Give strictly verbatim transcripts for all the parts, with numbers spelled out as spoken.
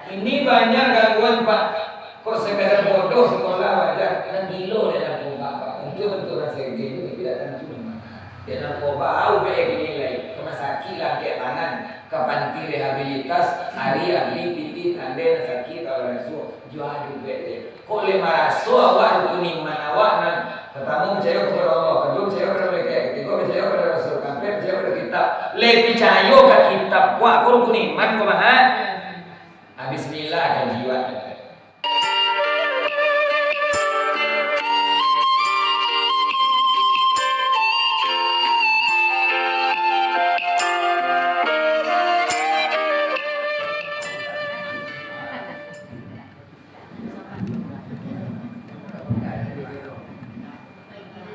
Ini banyak gangguan, Pak. Kok sekadar bodoh sekolah wajar, nan gilo dek narkoba, Pak. Tentu, tentu rasa gilo, tapi tidak tentu di mana. Dek narkoba, au bek nilai. Ke rumah sakit lah, angkek tangan. Ke panti rehabilitas, ari, abih, pitih, tandai, nan sakik, kalau raso. Jua duit dek. Kok lai maraso awak rukun iman awak nan, partamo, picayo kapado Allah, kaduo, picayo kapado malaikat, katigo, picayo kapado Rasul, kaampek, picayo kapado kitab. Lai picayo ka kitab, kok rukun iman ko mah? Ah, bismillah, kaji awak.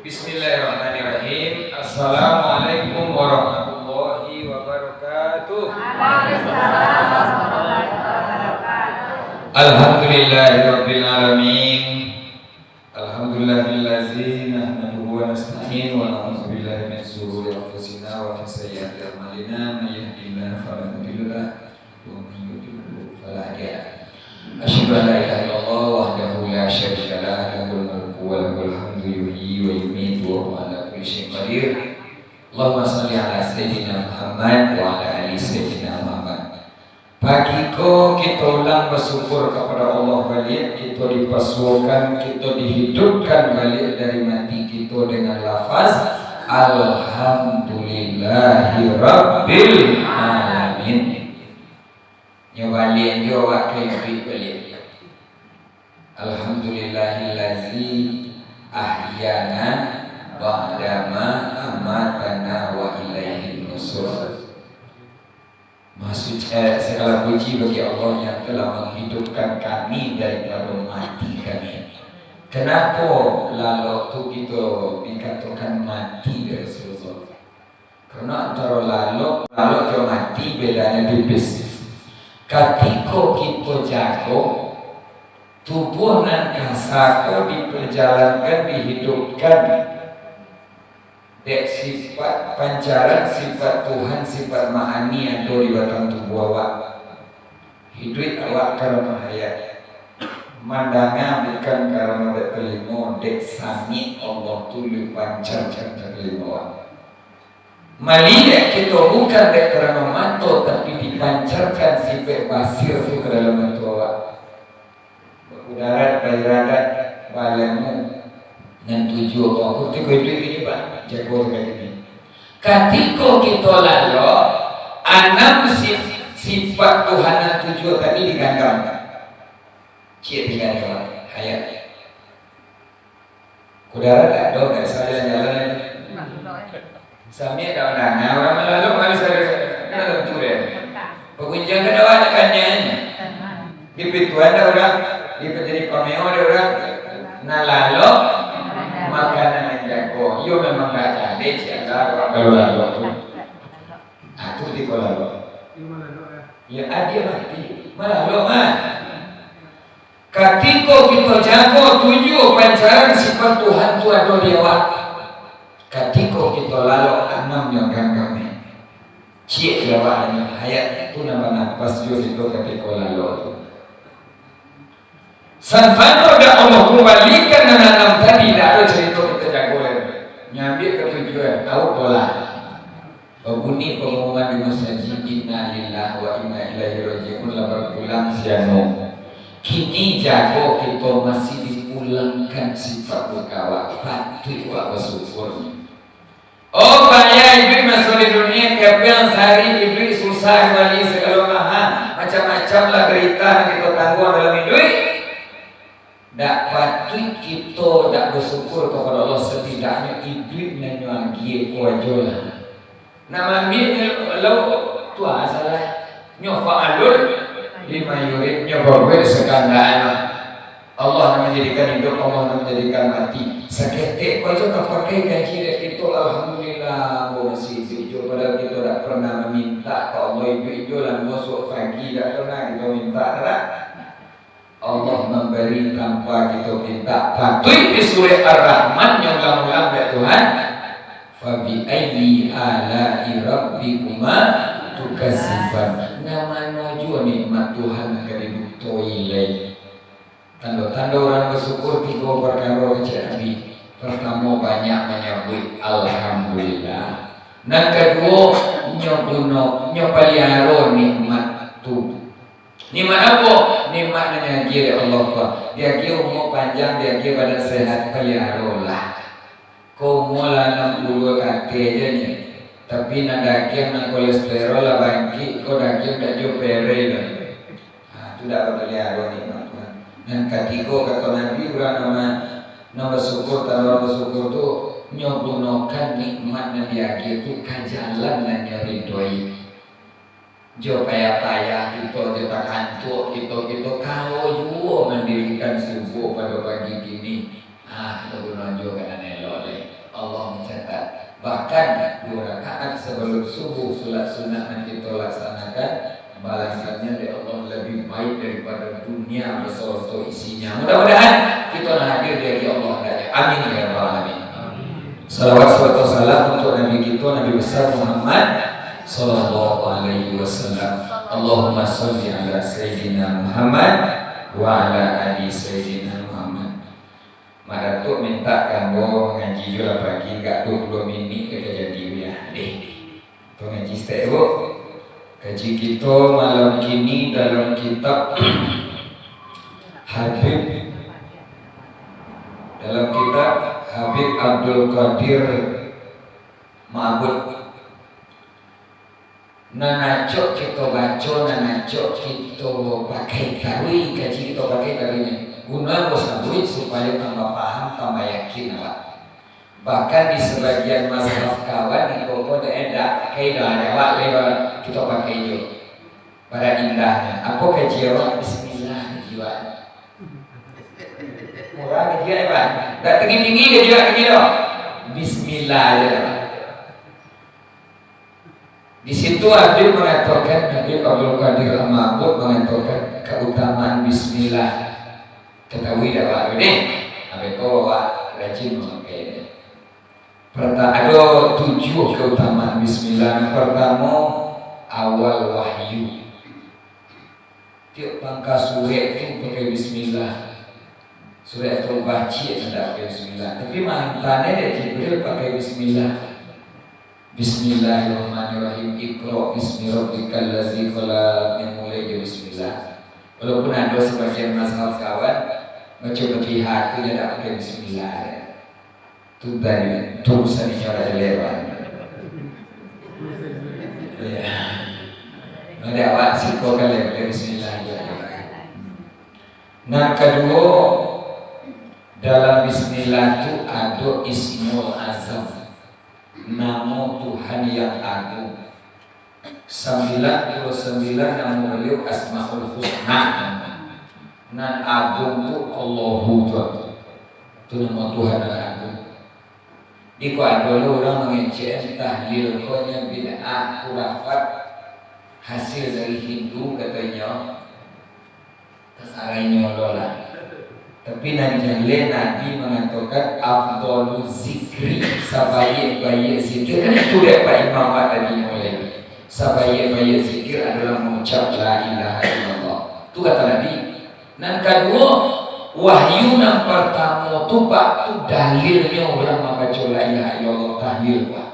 Bismillahirrahmanirrahim. Assalamualaikum warahmatullahi wabarakatuh. Alhamdulillahirabbil alamin. Alhamdulillahillazi nahmaduhu wa nasta'inuhu wa na'udzu billahi min syururi anfusina wa min sayyiati a'malina. Man yahdihillahu fala mudilla lahu wa man yudlil fala hadiya lah. Asyhadu an la ilaha illallah wahdahu la syarika lah, lahul mulku wa lahul hamdu, yuhyi wa yumitu wa huwa ala kulli syai'in qadir. Allahumma shalli ala Sayyidina Muhammad wa ala ali Sayyidina Muhammad. Pagi ko kito ulang basyukur kapado Allah baliak, kito dipasuokan, kito dihidupkan baliak dari mati kito dengan lafaz, "Alhamdulillahirabbil alamin." Nyo baliak juo awak ka iduik baliak. Alhamdulillahillazi ahyana ba'dama amatana wa ilaihin nusyur. Maha suci, eh, sagala puji bagi Allah yang telah menghidupkan kami daripada mati kami. Kenapa lalok tu kito dikatokan mati dek Rasulullah? Karena antaro lalok, lalok jo mati bedanyo tipis. Katiko kito jago, tubuah nan kasa ko diperjalankan, dihidupkan dek sifat pancaran, sifat Tuhan, sifat ma'ani ado di batang tubuah awak. Hiduik awak karano hayat. Mandanga bukan karano dek talingo, dek sangik Allah tu dipancarkan ka talingo awak. Maliek kito bukan dek karano mato, tapi dipancarkan sifat basir tu ka dalam mato awak. Bakudarat, bairadat, bailmu. Nan tujuah ko, kutiko iduik ini, Pak, jago tadi ni. Katiko kito lalok, anam si-, sifat Tuhan nan tujuah tadi diganggam. Ciek diganggam, hayat. Kudarat dak ado, dak bisa jalan-jalan lagi. Samiak dak mandanga, urang malalok maliek sajo, kan tantu deh. Pagunjiang kan awak dak kanyang. Di pintuan dak urang, di jadi pameo dak urang. Nah, lalok, makanan nan jago. Iyo memang dak candai, ciek lah, urang kalau lalok tu. Ah, tu tipe lalok. Iyo, adia mati. Malalok mah. Katiko kito jago tujuah pancaran sifat Tuhan tu ado di awak. Katiko kito lalok anamnyo ganggamnyo. Ciek di awak anyo hayat tu nan banapas juo kito katiko lalok tu. Sampano dak Allah kumbalikan nan anam tadi, dak ado carito kito jago lai. Nyambiak katujuan, tahu pola. Babunyi pangumuman di masajik, "Innalillahi wa inna ilaihi raji'un," lah bapulang si anu. Kini jago kito masih dipulangkan sifat tu ka awak, patuik awak basyukur. Oh, payah iduik maso di dunia, kapiang sahari iduik susah, wali sagalo mahal, macam-macam lah derita nan kito tangguang dalam iduik. Dak patuik kito dak basyukur kapado Allah, satidaknyo iduik nan nyo agiah ko ajo lah. Nak maambiak nyo lo, tu a salah. Nyo fa'alun lima yurid, nyo babuek sakandak-an. Allah nan manjadikan iduik, Allah nan manjadikan mati. Saketek ko ajo tapakai kaji dek kito, alhamdulillah, ambo masih iduik juo, padahal kito dak pernah mamintak ka Allah iduik juo, lah mosok pagi dak pernah kito mintak, dak? Allah mambari tanpa kito pinta. Patuik di surek Ar-Rahman yang ulang-ulang dek Tuhan. "Fabi ayyi ala'i rabbikuma Kasipan, nan mano juo nikmat Tuhan nan ka didutoi lai. Tando-tando urang basyukur tigo parkaro, kecek Nabi. Partamo, banyak manyabuik Alhamdulillah. Nan kaduo, nyo guno, nyo paliaro nikmat tu. Nikmat apo? Nikmat nan diagiah dek Allah ko. Diagiah umua panjang, diagiah badan sehat, paliarolah. Ko umua lah anam puluah ka ateh se ni, tapi nan dagiang, nan kolesterol lah bangkik, ko dagiang dak juo perei doh. Ha, tu dak bapaliaro nikmat Tuhan. Nan katigo, kato Nabi, urang nan ma-, nan basyukur, tando urang basyukur tu, nyo gunokan nikmat nan diagiah tu ka jalan nan nyo ridoi. Jo payah-payah kito, jo takantuak kito, kito kawa juo mandirikan subuah pado pagi kini. Ah, kito guno juo ka nan elok lai. Allah mancatat. Bahkan, duo rakaat sabalun subuah, sunat sunat nan kito laksanakan, balasannyo dek Allah labiah baik daripado dunia basarato isinya. Mudah-mudahan kito nan hadir diagiah Allah andaknyo. Amin, ya rabbal alamin. Salawat, salawat, salam untuk Nabi kito, Nabi besar Muhammad sallallahu alaihi wasallam. Allahumma shalli ala Sayyidina Muhammad wa ala ali Sayyidina Muhammad. Mak Datuk mintak ka ambo mangaji juo lah pagi, agak duo puluah minik ka jadi, yo. Deh. Pangaji setek, Bu. Kaji kito malam kini dalam kitab Habib, dalam kitab Habib Abdul Qadir Ma'bud. Nan acok kito baco, nan acok kito pakai taruih, kaji kito pakai taruih ni. Guno ambo sabuik supayo tambah paham, tambah yakin awak. Bahkan di sabagian mazhab kawan, iko ko dak edak, kaidah awak, kaidah kito pakai juo. Pada indahnyo. Apo kaji awak? Bismillah kaji awak. Murah kaji awak, Pak. Dak tinggi-tinggi kaji awak, tinggi doh. Bismillah ajo. Di situ Habib mangatokan, Habib Abdul Qadir Al-Ma'bud mangatokan kautamaan bismillah. Katahui dak, Pak, tu deh? Abih ko awak rajin mamakai deh. Perta-, ado tujuah kautamaan bismillah. Nan partamo, awal wahyu. Tiok pangka surek tu pakai bismillah. Surek atau bacik tu ndak pakai bismillah. Tapi maantannyo dek Jibril pakai bismillah. Bismillahirrahmanirrahim. Iqra bismi rabbikal ladzi khalaq. Yang mulai jo bismillah. Walaupun ado sabagian mazhab kawan, macam Fatihah tu nyo ndak pakai bismillah. Tu tadi, tu sani nyo lah jelek, Pak. Iya. Nanti awak siko kan lagi bismillah aja. Nan kaduo, dalam bismillah tu ado Ismul Azam, namo Tuhan yang agung. Sambilan puluah sambilan namo Baliau Asmaul Husna. Nan agung tu Allahu tu. Tu namo Tuhan nan agung. Di ko ado lo urang mangecek tahlil ko nyo bid'ah, khurafat, hasil dari Hindu kato inyo. Tasarah inyo lo lah. Tapi nan jaleh Nabi mangatokan afdalu zikri, sabaiak-baiak zikir. Kan itu dek Pak Imam Pak tadi mulai. Sabaiak-baiak zikir adalah mengucap la ilaha illallah. Tu kato Nabi. Nan kaduo, wahyu nan partamo tu, Pak, tu dalilnyo urang mambaco la ilaha illallah tahlil, Pak.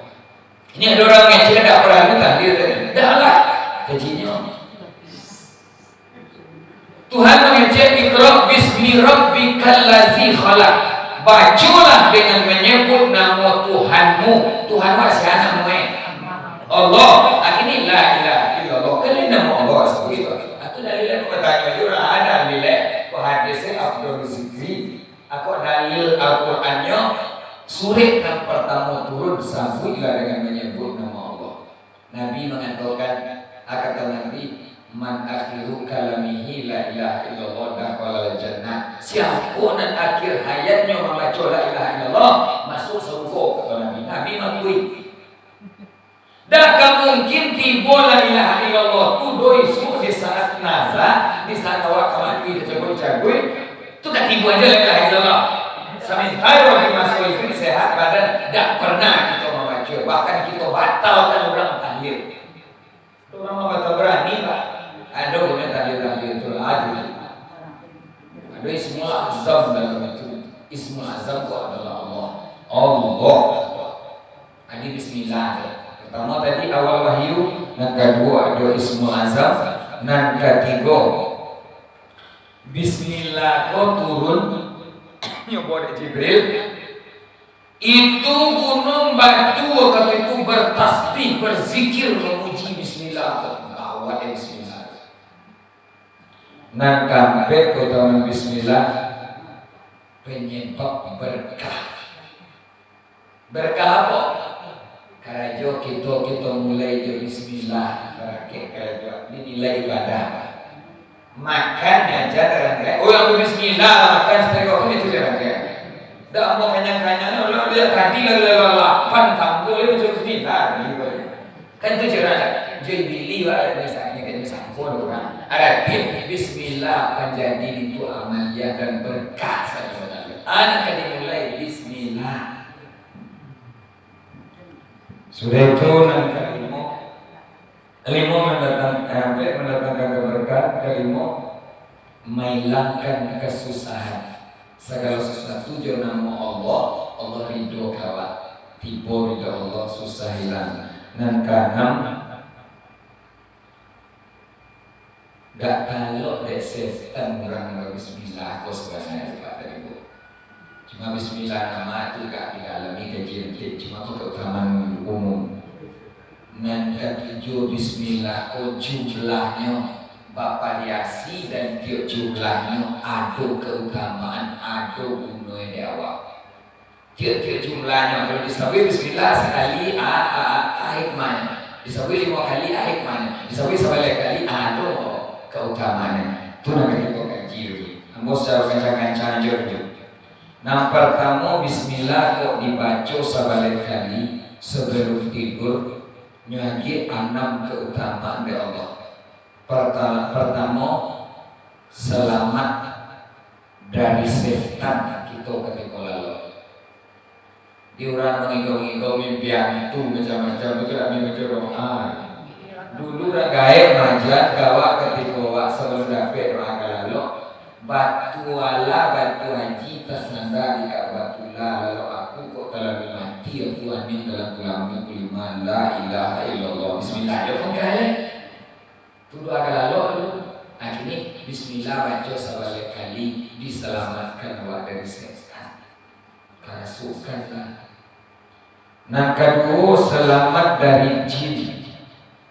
Ini ado urang ngecek dak paralu tahlil tadi. Dak lah. Kajinyo. Tuhan mangecek, "Iqra bismi rabbikal ladzi khalaq." Bacolah dengan menyebut namo Tuhanmu. Tuhan wa sia namo e? Allah. Akhirnyo la ilaha illallah. Kan namo Allah sabuik tu. Atau dalil lain batanyo, yo lah, dalil lain. Ko hadis e afdal zikri. Ako dalil Al-Qurannyo, surek nan partamo turun, sabuiklah dengan menyebut nama Allah. Nabi mangatokan, a, kato Nabi, "Man akhiru kalamihi la ilaha illallah dakhalal jannah." Siapo nan akhir hayatnyo mambaco la ilaha illallah, masuak sarugo, kato Nabi. Nabi mangakui. Dak ka mungkin tibo la ilaha illallah tu doh isuak di saat nazak, di saat awak ka mati tacabuik-cabuik, tu ka tibo aja la ilaha illallah. Samantaro di maso itu sehat badan, dak pernah kito mambaco, bahkan kito batalkan urang tahlil. Urang mah batabani, Pak. Ado guno tahlil-tahlil tu lah, gitu. Ado Ismul Azam dalam itu. Ismul Azam tu adalah Allah. Allah. Jadi bismillah tu. Pertama tadi awal wahyu, nan kaduo ado Ismul Azam, nan katigo bismillah ko turun nyobo dek Jibril. Itu gunung batu wakatu itu bertasbih, berzikir, memuji bismillah tu. Gawat ya bismillah. Nan kaampek, kautamaan bismillah, penyebab berkah. Berkah apo? Karajo kito, kito mulai jo bismillah, barakek karajo. Ini nilai ibadah. Makan, ngajar, urang kaya. Oh, yang bismillah lah makan, setelah waktu itu jarang kaya. Dak mau kanyang-kanyang, lo lihat tadi lah, lah, lah, lapan tambah, dia baca bismillah, gitu. Kan itu jarang dah. Jadi bili, wah, ada misalnya, kan, misal pun orang. Ada tim, bismillah, panjadi itu amaliah dan berkah saja. Anak kan dimulai, bismillah. Sudah itu, nan kalimo, limo mandatang-, eh, ampek mandatangkan kabarkahan, kalimo mailangkan kasusahan. Sagalo sasuatu jo namo Allah, Allah ridho ka awak. Tibo ridho Allah, susah ilang. Nan kaanam, dak talok dek setan urang nan bismillah ko sabananyo, Pak, tadi ko. Cuma bismillah nama tu gak di dalam ni kaji nanti, cuma ko keutamaan umum. Nan katujuah bismillah ko jumlahnyo bavariasi dan tiok jumlahnyo ado keutamaan, ado gunonyo di awak. Tiok-tiok jumlahnyo, kalau disabuik bismillah sakali, a, a, a, a hikmahnyo. Disabuik limo kali, a hikmahnyo. Disabuik sabaleh kali, a, ado keutamaannyo. Tu nan kito kaji dulu. Ambo sacaro kancang-kancang ajo dulu. Nan partamo, bismillah kok dibaco sabaleh kali sabalun tidur, nyo agiah anam keutamaan dek Allah. Perta-, pertamo, salamat dari setan kito katiko lalok. Di urang mangigo-ngigo, mimpi antu, macam-macam, itu dak mimpi doa. Dulu urang gaek maaja ka awak katiko awak sabalun dapek doa ka lalok, batu alah, batu haji tasanda di Ka'batullah, lalok aku kok talalu mati, aku aniang dalam kulami, kulima, la ilaha illallah, bismillah, yo pun gaek. Tu doa ka lalok dulu. Nah, kini bismillah baco sabaleh kali, disalamatkan awak dari setan. Karasukan lah. Nan kaduo, salamat dari jin.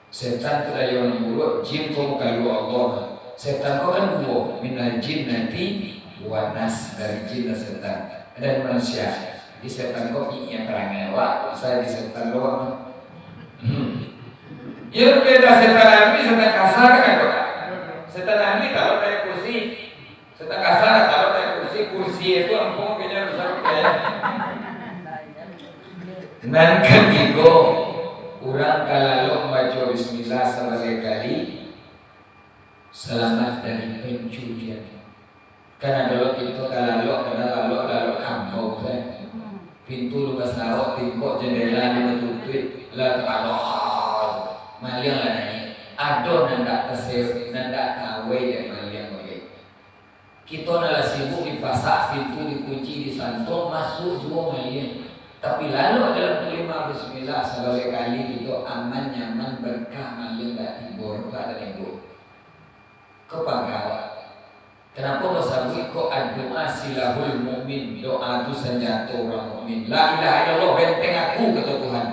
Setan tu dayo nan buruak, jin ko makaluak Allah. Setan ko kan duo, minal jinnati wan nas, dari jin dan setan. Dan manusia. Jadi setan ko nyiak parangai awak, bisa jadi setan doang. Hmm. Yo, beda setan angin, setan kasar kan ado. Setan angin kalau dari kursi, setan kasar kalau dari kursi, kursi itu ampun kayaknya rusak kayaknya. Nan katigo, urang ka lalok mambaco bismillah sabaleh kali, salamat dari pencurian. Kan ado lo kito ka lalok, kadang lalok, lalok kambau kan. Pintu lu basarok, tingkok jandela lu batutuik, lah lalok. Maliang lah naiak. Ado nan dak tase-, nan dak tawai dek maliang bagai. Kito nan lah sibuk dipasak, pintu dikunci, disantuang, masuak juo maliang. Tapi lalok dalam kulima bismillah sabaleh kali kito aman, nyaman, berkah, maliang dak tibo, dak ado tibo. Ko pagawa. Kanapo basabuik ko, "Addu'a silahul mukmin", doa tu sanjato urang mukmin. La ilaha illallah benteng aku, kato Tuhan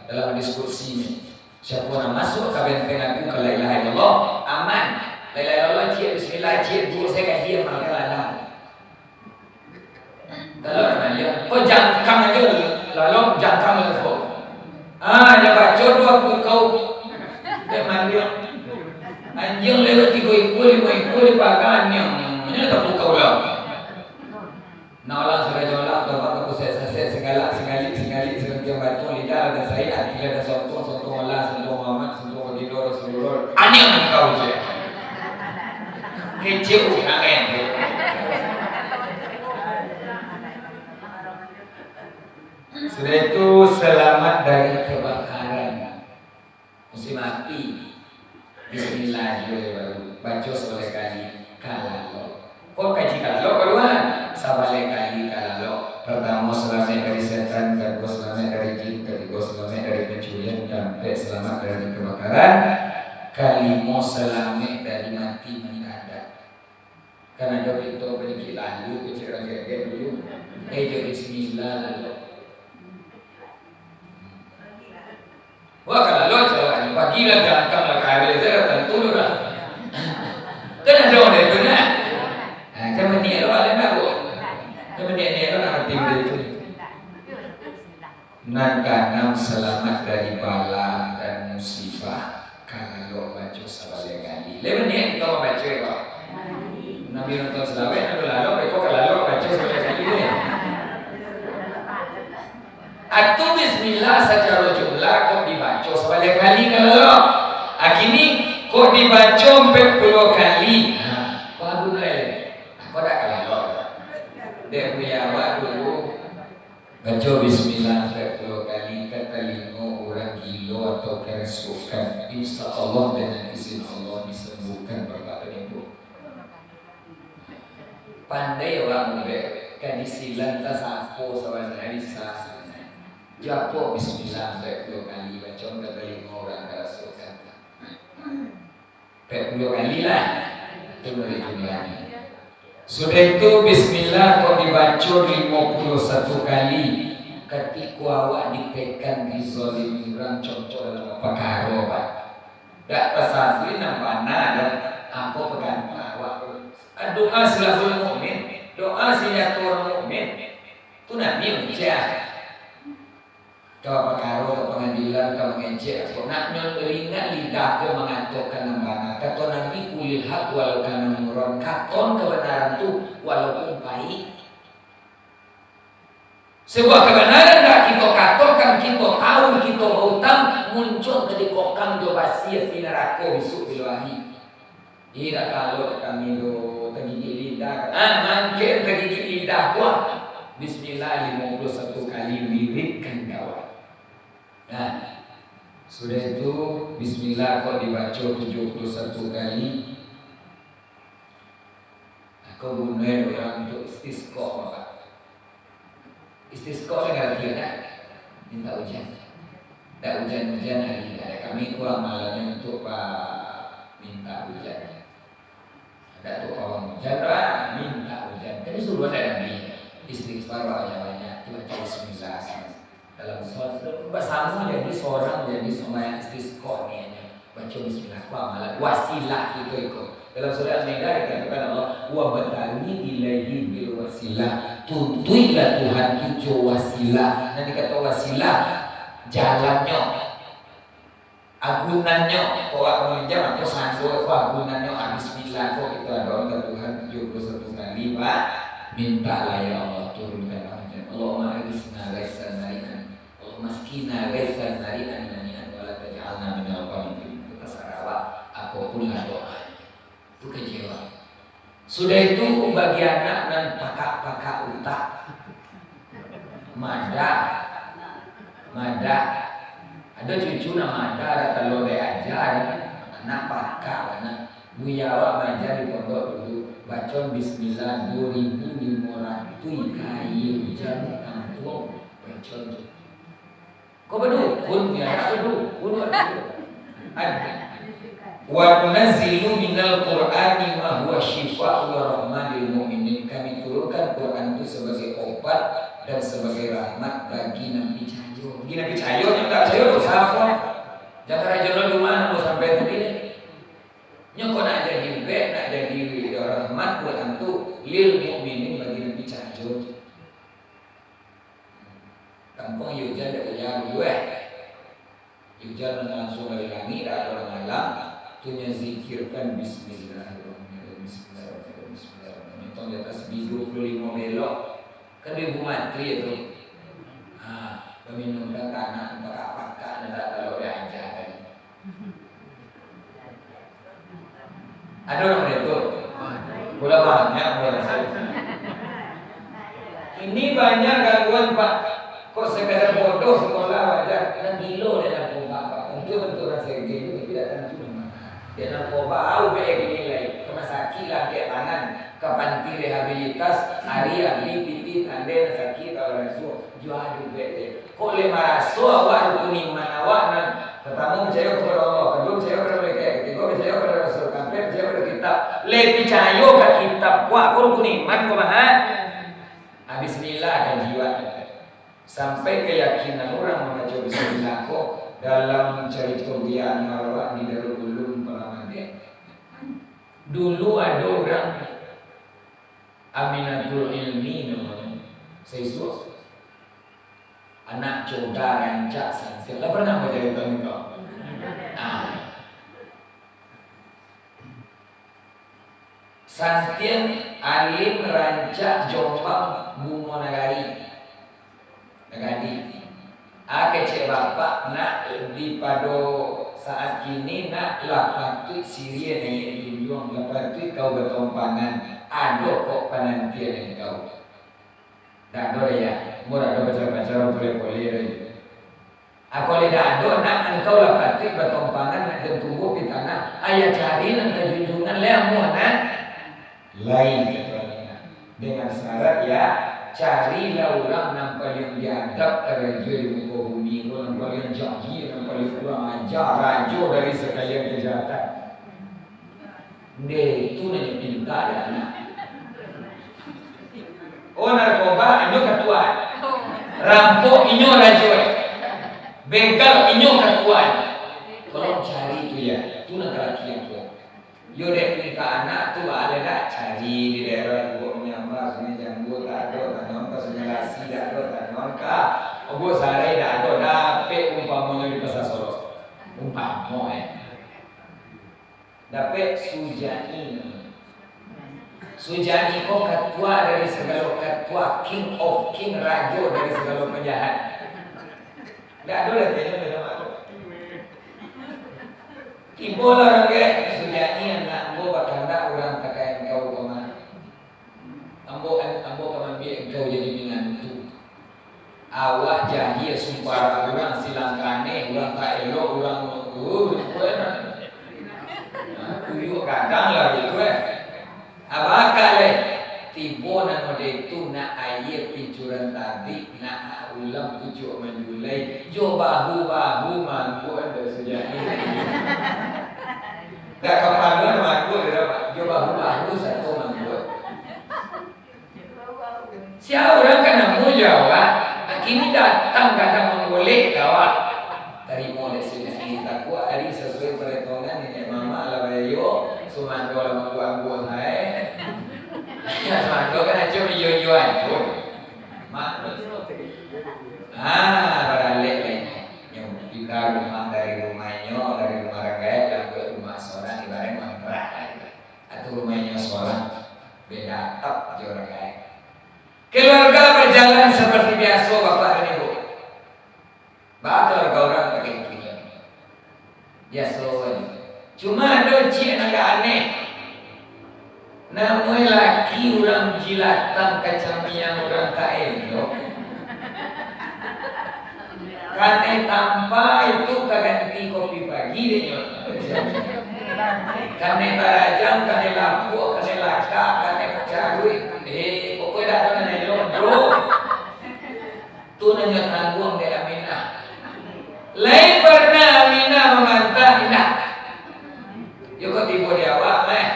dalam hadis qudsi ni. Siapo nan masuak ka benteng aku ka la ilaha illallah, aman. La ilaha illallah ciek, bismillah ciek, duo sajo ka diam, mangkal alam. Kalau nak maliang, kau jangkang aja, lalu jangkang aja kau. Ah, dia baca doa pun kau. Dia maliang. Anjing lewat tiga ekor, lima ekor, di pagar anjing. Ini tak pun kau lah. Nah, orang sudah jolak, tobat ke pusat saset, segala, segala, segala, segala batu, lidah ada said, hati ada sontong, sontong Allah, sontong Muhammad, sontong Baginda Rasulullah. Anjing kau je. Kecil, nak kan? Sudah itu selamat dari kebakaran. Musim api. Baru baco sabaleh kali ka lalok. Kok kaji ka lalok baru? Sabaleh kali ka lalok. Partamo, salamaik dari setan, kaduo, salamaik dari jin, katigo, salamaik dari pancurian, kaampek, salamaik dari kabakaran, kalimo, salamaik dari mati mandadak. Kan ado pintu padikit lalu, kecek urang gagah dulu. Eh, jo bismillah lalu. Wah, kalau lo cawak ni, pagi lah jangkang lah, kare sajo lah, tantu lo lah. Kan ado dek tu, nah. Nah, kan maniak lo paling bagus. Kan maniak-niak lo nak mati benda tu. Nan kaanam, salamaik dari bala dan musibah, ka lalok baco sabaleh kali. Lai maniak kito mambaco, yo? Nabi nonton salawat, nan lalok, beko ka lalok baco sabaleh kali, yo? Atu bismillah sacaro jumlah kok dibaco sabaleh kali ka lalok. Akini kok dibaco ampek puluah kali. Nah, baru lai. Kok dak ka lalok? Dek buya awak dulu. Baco bismillah ampek puluah kali ka talingo urang gilo atau karasukan. Insya Allah, dengan izin Allah, disembuhkan Bapak Ibu. Pandai awak mubek, ka disilan tasapo sabananyo, bisa sabananyo. Japo bismillah ampek puluah kali, baco ka talingo urang karasukan. Ampek puluah kali lah. Itu dari jumlahnyo. Sudah itu, bismillah kok dibaco limo puluah satu kali. Katiko awak ditekan, dizalimi urang, contoh dalam pakaro, Pak. Dak tasabuik nan bana doh, apo pagantah awak tu. Doa silahul mukmin, doa sinyato urang mukmin, tu Nabi mangecek. Ka pakaro, ka pangadilan, ka mangecek, apo nak nyo talingo lidah ko mangatokan nan bana. Kato Nabi, "Qulil haq walau kana murran." Katokan kabanaran tu, walaupun pahik. Sabuah kabanaran dak kito katokan, kito tahu, kito bautang, muncuang ka dikokang jo basi api narako bisuak bilo ari. Indak, kalau kami tu tagigik lidah, ah, mangkin tagigik lidah tu, ah. Bismillah limo puluah satu kali, wiridkan kawan. Nah, sudah itu, bismillah kok dibaco tujuah puluah satu kali. Nah, ko gunoan urang untuak istisqa, Bapak. Istisqa tu ngarati kan? Minta ujan. Dak ujan-ujan hari, dak ado. Kami tu amalannyo untuak pa-, minta ujan. Dak tu pawang ujan, doa minta ujan. Kan disuruah dak Nabi, istighfar banyak-banyak, tu baca bismillah. Dalam sholat, basamo jadi sorang, jadi sumbayang istisqa niatnyo. Baco bismillah, ku amalan. Wasilah kito iko. Dalam surah Al-Maidah dikatokan Allah, "Wabtaghi ilaihi bil wasilah." Tuntuiklah Tuhan tu jo wasilah. Nan dikato wasilah, jalannyo, agunannyo. Kok awak maminjam, atau sando ko agunannyo, ah, bismillah ko kito adokan ka Tuhan tujuah puluah satu kali, Pak. Mintalah, "Ya Allah, turunkanlah hujan. Allahumma aghitsna ghaitsan hani'an." Allahumma asqina ghaitsan hani'an mari'an wa la taj'alna minal qanitin. Itu tasarah awak, apapun lah doa. Itu kaji awak. Sudah itu, bagi anak nan pakak-pakak utak, madah, madah. Ado cucu nan madah, dak talua diaja, anak pakak bana. Buya awak maaja di pondok dulu, baco bismillah duo ribu limo ratuih kali ujan tampuang, baco tu. Kok badukun, ya, badukun, badukun. Ad-, "Wa nunazzilu minal Qur'ani ma huwa syifaa'un wa rahmah lil mu'minin." Kami turunkan Quran tu sabagai obat dan sabagai rahmat bagi nan picayo. Bagi nan picayo, nan indak picayo, dosa apo? Jan karajo di rumah, namo sampai tadi ni. Nyo kok nak jadi ubek, nak jadi rahmat buat tantu lil mu'minin, bagi nan picayo. Gampang iyo ujan dak payah dulu, eh. Iyo ujan nan langsuang dari langik, dak ado urang alam, tu nyo zikirkan, "Bismillahirrahmanirrahim, bismillahirrahmanirrahim, bismillahirrahmanirrahim." Tong di atas duo puluah limo belok, kan duo ribu mati yo tu. Ha, baminum dah ka anak, pakak-pakak, dah dak talua diaja tadi. Ado urang model tu? Pula banyak urang model tu. Ini banyak gangguan, Pak. Kok sekadar bodoh sekolah wajar, nan gilo dalam rumah, Pak. Tentu, tentu urang segeng tu, tapi dak tantu di mana. Dek nan ko bau bek kini lai, ka masakik lah angkek tangan, ka panti rehabilitas, ari abih pitih tandai nan sakik ka barasuah, juo duduak dek. Kok lai maraso awak rukun iman awak nan partamo picayo kapado Allah, kaduo picayo kapado malaikat, katigo picayo kapado Rasul, kaampek picayo kapado kitab. Lai picayo ka kitab, kuat ko rukun iman ko mah. Ah, bismillah ka jiwa. Sampai kayakinan urang mambaco bismillah ko dalam carito Buya Anwar di Darul Ulum Palamandeh. Dulu ado urang Aminatul Ilmi namonyo. Saisuak anak coba rancak santiang. Lah pernah bacarito ko? Ah. Santiang alim rancak Jombang Bungo Nagari. Nagadi. Ah, kecek bapak, nak, di pado saat kini, nak, lah patuik siriah naiak junjuang, lah patuik kau batompangan, ado kok panantian engkau. Dak ado doh, ya. Ambo dak ado pacar-pacar, pole-pole doh. Ako lai dak ado, nak, engkau lah patuik batompangan, nak, jan tumbuah pitanah. Ayah cari nan ka junjuangan, lai ambo, nak. Lai, kato Aminah. Dengan syarat, ya, carilah urang nan paliang biadab karajo di muko bumi ko, nan paliang jahil, nan paliang kurang aja, rajo dari sakalian kajahatan. Ndeh, itu nan nyo pinta dek anak. Oh, narkoba, inyo katua. Rampok, inyo rajo. Begal, inyo katua. Tolong cari tu, ya. Tu nan kalakian tu. Yo dek minta anak tu, baa lai dak cari di daerah Gubuk Menyambar, Sungai Janggo, dak ado, tanyaon ka Sungai Lasi, dak ado, tanyaon ka Gubuk Sarai, dak ado, dapek umpamonyo di Pasar Solok. Umpamo, eh. Dapek Sujani namonyo. Sujani ko katua dari sagalo katua, king of king, rajo dari sagalo panjahat. Ndak ado lah kayaknyo beda mah tu. Tibolah urang gaek, Sujani anak ambo bakandak urang takah engkau ko mah. Ambo, ambo ka mambiak engkau jadi minantu. Awak jahia, sumpah urang silang kaneh, urang tak elok, urang, uh, bukan. Nah, kuyuak gadang lah gitu, eh. Abakak leh. Tibo nan model tu, nak aia pincuran tabik, nak ulam pucuak manjulai, jo bahu-bahu mangkuak dah Sujani. Dak kapaluan mangkuak dah, Pak. Jo bahu-bahu sato mangkuak. Sia urang ka namuah jo awak, kini datang gadang manggolek ka awak. Tarimo dek Sujani, takuak ari sasuai paretongan niniak mamak lah bayo, sumando lah mangguang-guang sae. Sumando kan acok iyo-iyo ajo. Mak. Ah, baralek lai. Nyo pindah rumah dari rumah inyo, dari rumah urang gaek, lah buek rumah sorang, ibarat ngontrak lah. Atau rumah inyo sorang, beda atap jo urang lain. Keluarga berjalan seperti biaso, Bapak dan Ibu. Baa keluarga urang pakai kini? Biaso bae. Cuma ado ciek nan agak aneh. Namuah laki urang jilatan kacamiang urang tak elok. Kanai tampa itu ka ganti kopi pagi dek nyo. Kanai tarajam, kanai lapuak, kanai lakak, kanai pacaruik. Eh, pokoknyo dak ado nan elok, bro. Tu nan nyo tangguang dek Aminah. Lai parnah Aminah mamantah, indak. Yo kok tibo di awak mah.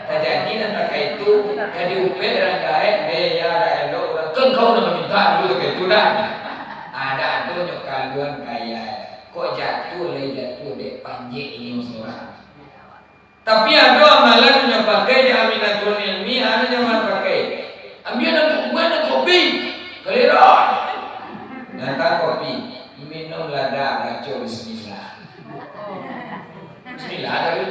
Tajadi nan takah itu, ka diupek urang gaek, deh, ya, dak elok urang. Kan kau nan maminta dulu takah itu, dah. Ah, dak ado nyo kaluan kaya. Kok jatuah lai jatuah dek panjek inyo sorang. Tapi ado amalan nyo pakai di Aminatul Ilmi, ado nyo pakai. Ambiak nan buek nan kopi. Kaliran. Datang kopi. Minum lada, baco bismillah. Bismillah tadi.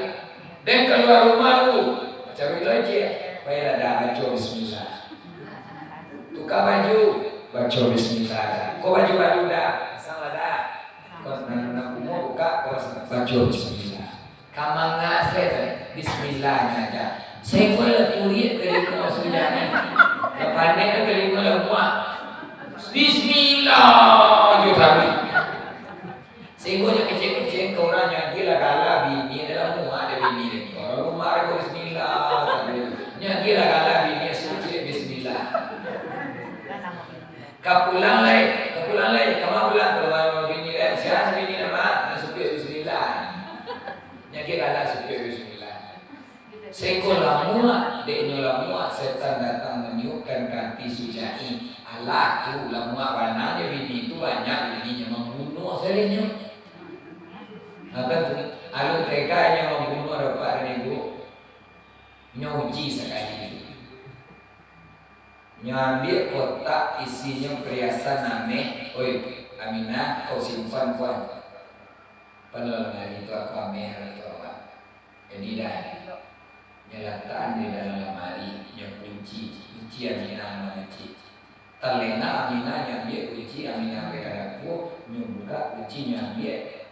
Den kalua rumah tu, bacaruik lojek. Pai lada, baco bismillah. Tuka baju, baco bismillah. Ko baju baru dah, pasang lada. Ko nan, nan kumuak buka, ko pasang, baco bismillah. Ka manga se tu, bismillah nyo aja. Sainggo lah turiak ka di rumah Sujani. Lah panek tu ka di rumah lah muak. Bismillah jo taruih. Sainggo nyo kecek-kecek ka urang nyo agiah lah gala bini adalah muak dari Lah kalah bini supiak bismillah. Ka pulang lai, ka pulang lai, ka ma pulang, ka rumah bini lai. Sia bini nama, nak supiak bismillah. Nyo kalah supiak bismillah. Seko lamuak, dek nyo lamuak, setan datang maniupkan ka ati Sujai. Alah tu, lamuak bana nyo bini tu, banyak bini nyo mambunuah salinyo. Mako tu, alun tega nyo mambunuah dapat dari ibu. Nyo uji sakali. Nyo ambiak kotak isinyo periasan ameh, "Oi, Aminah, kau simpan, puan. Pano lamari tu aku ameh hari tu awak." Jadi dah, nyo latakan di dalam lamari, nyo kunci, kunci Aminah mangecek. Talena Aminah nyo ambiak kunci, Aminah pai ka dapua, nyo bukak kunci, nyo ambiak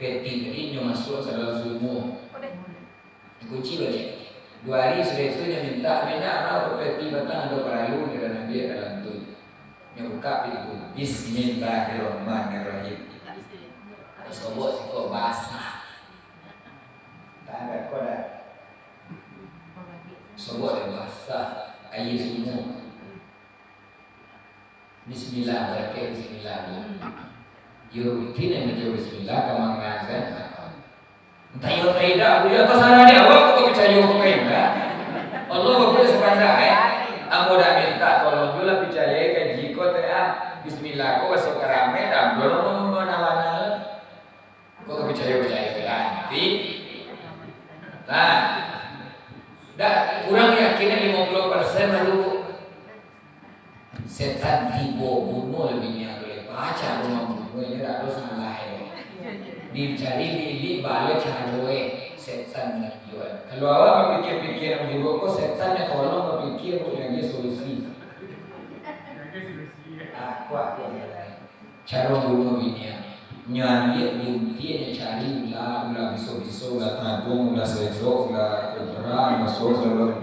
peti tadi, nyo masuak ka dalam sumua. Dikunci baliak. Duo ari sudah itu nyo mintak, "Mintak maaf, peti patang ado paralu, nyo ambiak dalam tu." Nyo bukak pintu. Bismillahirrahmanirrahim. Sobok siko basah. Tanda ko dah. Sobok dah basah. Aia sumua. Bismillah, barakek bismillah, Bu. Yo rutin nan baco bismillah, ka mangazan. Entah iyo, entah indak, Bu, yo tasarah dek awak, kok picayo, kok indak. Allah, kok sabandak, eh. Ambo dak mintak tolong juo lah, picayo, kaji ko teh, ah. Bismillah, ko masuk ka ramai, dah, belum, mana-mana lah. Kok ka picayo-picayo ganti? Nah, dak kurang yakin limo puluah persen baru. Setan tibo bunuh lebih nyo, boleh baca rumah bunuh, inyo dak ado salah, eh. Dicari bilik balo caro, eh, setan menunjuan. Kalau awak berpikir-pikir yang buruk ko, setan yang tolong berpikir, bukan lagi solusi. Aku, aku. Caro bunuh binian. Nyo ambiak buntiah, nyo cari ula, ula biso-biso, ula taguang, ula sendok, ula kobra, ula sodor.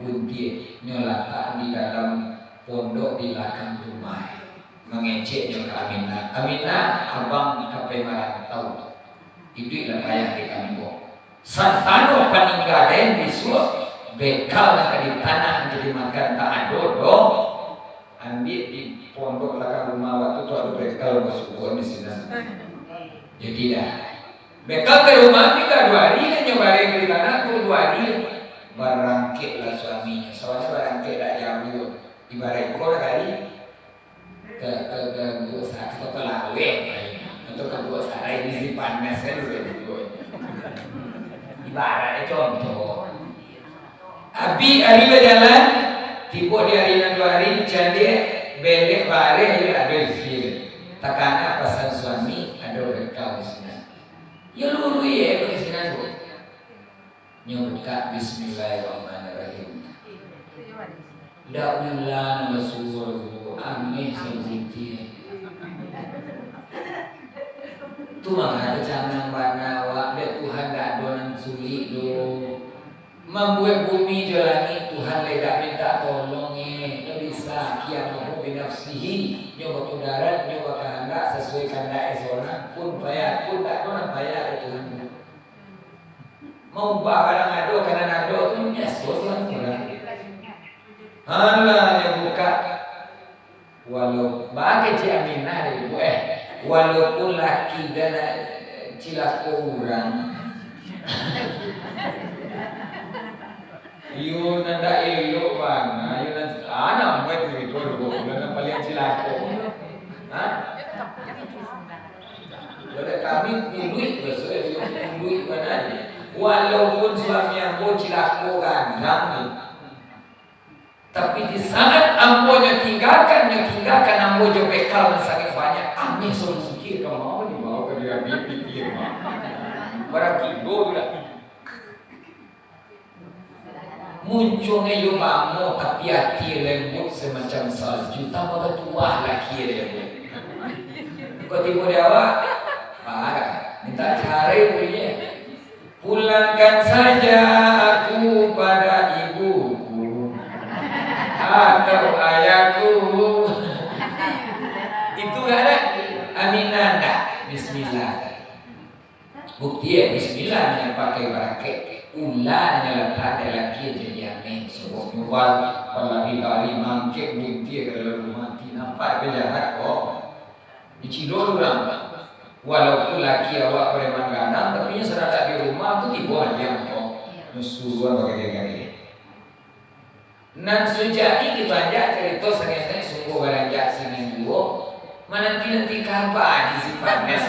Buntiah. Nyo latak di dalam pondok di balakang rumah. Mangecek nyo ka Aminah. "Aminah, abang ka pai marantau. Iduiklah payah di kampuang. Santano paningga den bisuak, bekal nan ka ditanam, nan ka dimakan tak ado doh. Ambiak di pondok balakang rumah awak tu, tu ado bekal basuo di sinan." Jadi dah. Bekal ka rumah, tingga duo ari, nyo bareh di tanah tu duo ari. Barangkeklah suaminyo. Soalnyo barangkek dak jauah. Ibaraik ko lah kali. Ka, ka, ka Gubuk Sa-, atau ka Laweh, atau ka Gubuk Sarai, di sini panas kan, Gubuk. Ibaratnyo contoh. Abih ari bajalan, tibo di ari nan duo ari, caliak, belek bareh, yo ado isi. Takana pasan suami, ado bekal di sinan. Yo luruih, eh, di sinan tu. Nyo bukak, "Bismillahirrahmanirrahim." Dak ula nan basuo, ameh sabuntiah. Tu mangko canang bana awak, dek Tuhan dak ado nan sulik doh. Mambuek bumi jo langik Tuhan lai dak mintak tolong, eh. Nyo bisa, qiyamahu binafsihi. Nyo bakudarat, nyo bakahandak sasuai kahandak e sorang. Kun fayakun, dak ado nan payah dek Tuhan. Maubah ka nan ado, ka nan ado tu biaso tu urang. Alah, nyo bukak. Walau, bakeh Cik Aminah dek ibu, eh, walaupun laki den, eh, cilako urang. Iyo nan dak elok bana, iyo nan, ah, namuah tu, itu dulu, nan paling cilako. Hah? Yo, dek kami kuluik, maksudnyo kuluik bana. Walaupun suami ambo cilako gadang ni, tapi di saat ambo nyo tinggakan, nyo tinggakan ambo jo bekal nan sangaik banyak, ameh sabungkih ka ma dibawo ka diri pikir, mah. Barang kilo tu lah. Muncuang iyo bamo, tapi ati lembut semacam salju, tambah batuah laki lembut. Kok tibo di awak, marah, minta carai bunyi. "Pulangkan saja aku pada ibuku atau ayahku." Itu kan, Aminah dah. Bismillah. Bukti, eh, bismillah, nyo pakai barangkek. Ula nyo latak dalam kia jadi ameh, so. Wal, balari-lari mangkek buntiang ka dalam rumah, ti nampak penjahat ko. Dicilok urang. Walaupun laki awak preman gadang, tapi nyo sadang di rumah tu tibo aja ko. Nyo suruahan bagageh-gageh. Nan Sujani kito ajak carito sangetek sungguah baranjak sinan juo. Mananti-nanti kaba di simpang gas.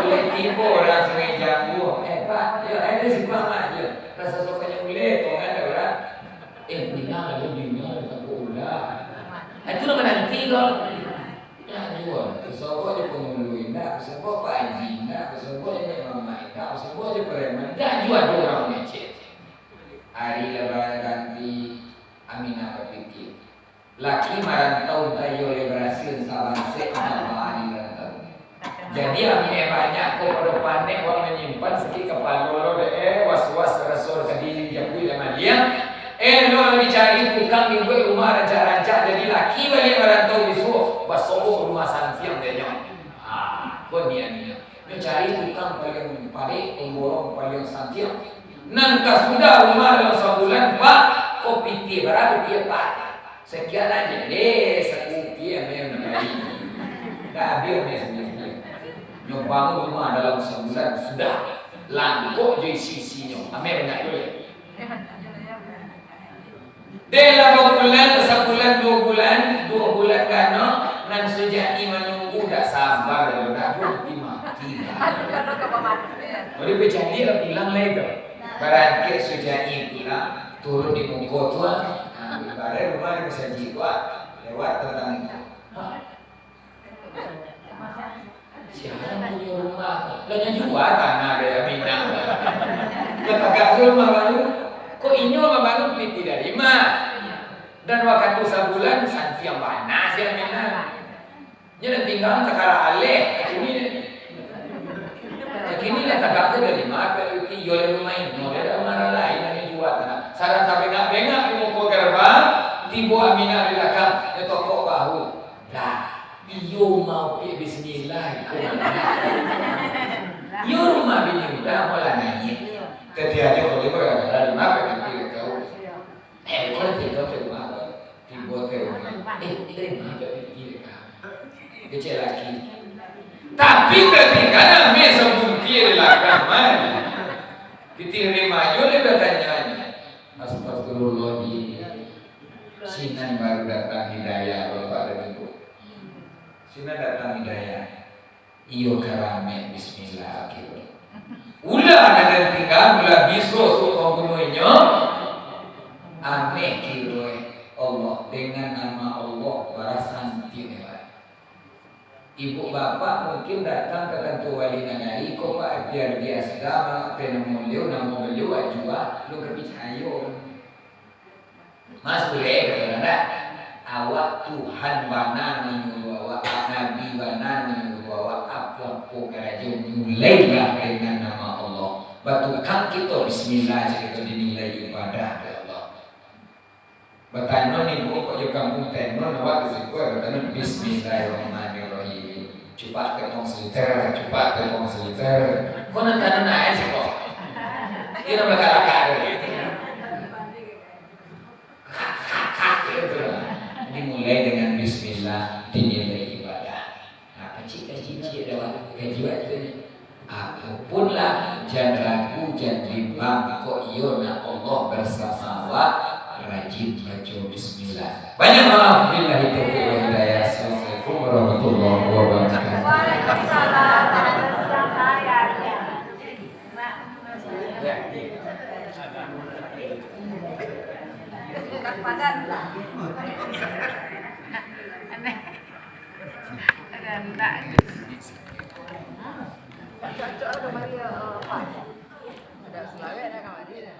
Oleh tibo urang Sungai Jambu, "Eh, Pak, yo, ado simpang, Mak, yo." Raso sokonyo uleh, tongan dah urang. Eh, pinang lah, pinang lah, takut ulah. Ah, itu lah mananti ko. Ndak juo, basobok jo pangulu indak, basobok Pak Haji indak, basobok jo Mak Mamak indak, basobok jo preman, ndak juo ado urang mangecek. Ari lah baganti, Aminah bapikia. Laki marantau, antah iyo lai barasia, antah bansek, antah baa di rantau. Jadi, Aminah banyak ko pado panek, urang manyimpan sakik kapalo lo dek, eh, was-was raso tadi japuik lah maliang. Eh, lo lah dicari tukang dibuek rumah rancak-rancak, jadi laki baliak marantau bisuak, basobok rumah santiang dek nyo. Ha, ko niat nyo. Nyo cari tukang paliang panek, pamborong paliang santiang. Nan ka sudah rumah dalam sabulan, Pak, ko pitih bara rupiah, Pak? Sakian aja deh, sakupiah ameh nan bali. Ndak abih ameh sakupiah. Nyo bangun rumah dalam sabulan, sudah. Langkok jo isi-isinyo. Ameh banyak juo, yo. Deh lah babulan, sabulan, duo bulan, duo bulan ganok, nan Sujani manunggu, ndak sabar doh, ndak juo mati-mati. Jadi bajadilah pulang lai tu. Barangkek Sujani pulang, turun di muko tu, ah. Nah, ibarat rumah di masajik tu, ah. Lewat tantang itu. Ha. Siapa punyo rumah? Lah nyo jua tanah dek Aminah. Lah tagak tu rumah baru. Kok inyo mambangun pitih dari ma? Dan wakatu sabulan santiang bana si Aminah. Nyo nan tingga takara aleh, kini. Kini lah tagak tu dari ma, iyo lah rumah inyo, dari rumah lain, nan nyo jua tanah. Sadang tabengak-bengak di muko gerbang, tibo Aminah di balakang, nyo tokok bahu. Dah, iyo mau pi bismillah iko. Iyo rumah bini udah mau lah naiak. Tadi aja kalau dia berada di ma, berarti dia tahu. Eh, kau tinggal di rumah, tibo di rumah. Eh, dari ma berarti dia? Kecil lagi. Tapi berarti kan ambil sebungkir lah kan. Diterima aja dia bertanya. Astagfirullahaladzim. Sinan baru datang hidayah, Bapak dan Ibu. Sinan datang hidayah. Iyo karamek, bismillah, akhirnyo. Ulah nan tingga, ulah biso tu pambunuahnyo. Ameh kiro, eh, Allah, dengan nama Allah, barasan ti, eh, Pak. Ibu bapak mungkin datang ka kantua wali nagari ko, Pak, biar di asda, ma-, apo namo baliau, namo baliau, ajua, alun ka picayo. Mas, buliah, kato ndak? Awak Tuhan bana manyuruah awak, Nabi bana manyuruah awak, apo-apo karajo, mulailah dengan nama Allah. Batukang kito bismillah, jadi kito dinilai ibadah dek Allah. Batanon ibu, kok jo kampuang Tenon, awak di siko batanon, "Bismillahirrahmanirrahim." Cupak tepung seliter, cupak tepung seliter. Kok nan tanon ae siko? Iyo nan balakak-lakak tu. Dimulai dengan bismillah, dinilai ibadah. Nah, kecik-kecik dah, Wak. Gaji waktu ni. Apo pun lah, jan ragu, jan bimbang, kok iyo nak Allah bersama awak, rajin baco bismillah. Banyak maaf, billahi taufiq wal hidayah. Assalamualaikum warahmatullahi wabarakatuh. Waalaikumsalam. Ada ndak? Cocok lah kamari, eh, Pak. Ada semangat dah kamari dah.